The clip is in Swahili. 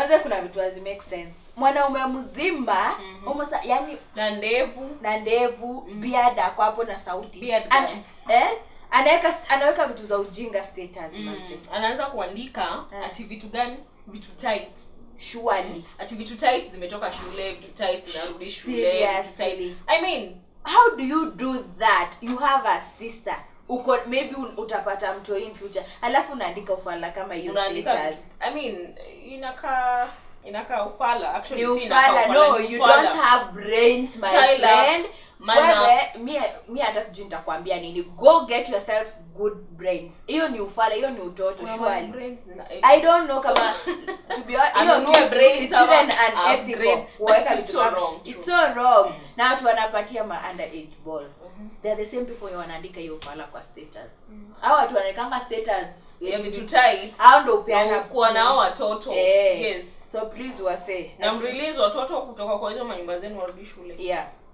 Manze, kuna vitu hazi make sense. Mwanaume mzima, almost, yani, Na ndevu. Na ndevu, beard, ako hapo na sauti. Beard gang. Eh? Anaweka vitu za ujinga status, manze. Anaanza kuandika ati vitu gani, vitu tight. Surely. Ati vitu tight zimetoka shule, vitu tight zinarudi shule, vitu tight. Seriously. I mean, How do you do that? You have a sister, uko maybe utapata mtoi in future, alafu unaandika ufala kama hiyo Unaandika status. I mean, inakaa ufala actually. Ni Si inakaa ufala. ufala, No, ni you ufala. Don't have brains, my Style up, friend. Man up. Wewe, mi hata sijui nitakwambia nini. Go get yourself good brains. Hiyo ni ufala, hiyo ni utoto. Kuna Surely. Brains I don't know kama, to be honest, hiyo Anunue kitu, brains it's ama even unethical upgrade. But kuweka it is vitu so wrong it's too. So wrong. Na watu wanapatia ma underage ball, they are the same people wenye wanaandika hiyo ufala kwa status. Hao watu wanaekanga status Ya vitu tight. Hao ndo upeana Kuwa nao watoto. Eh. Yes. So please, wase, Na mrelease watoto kutoka kwa hizo manyumba zenu warudi shule. Yeah.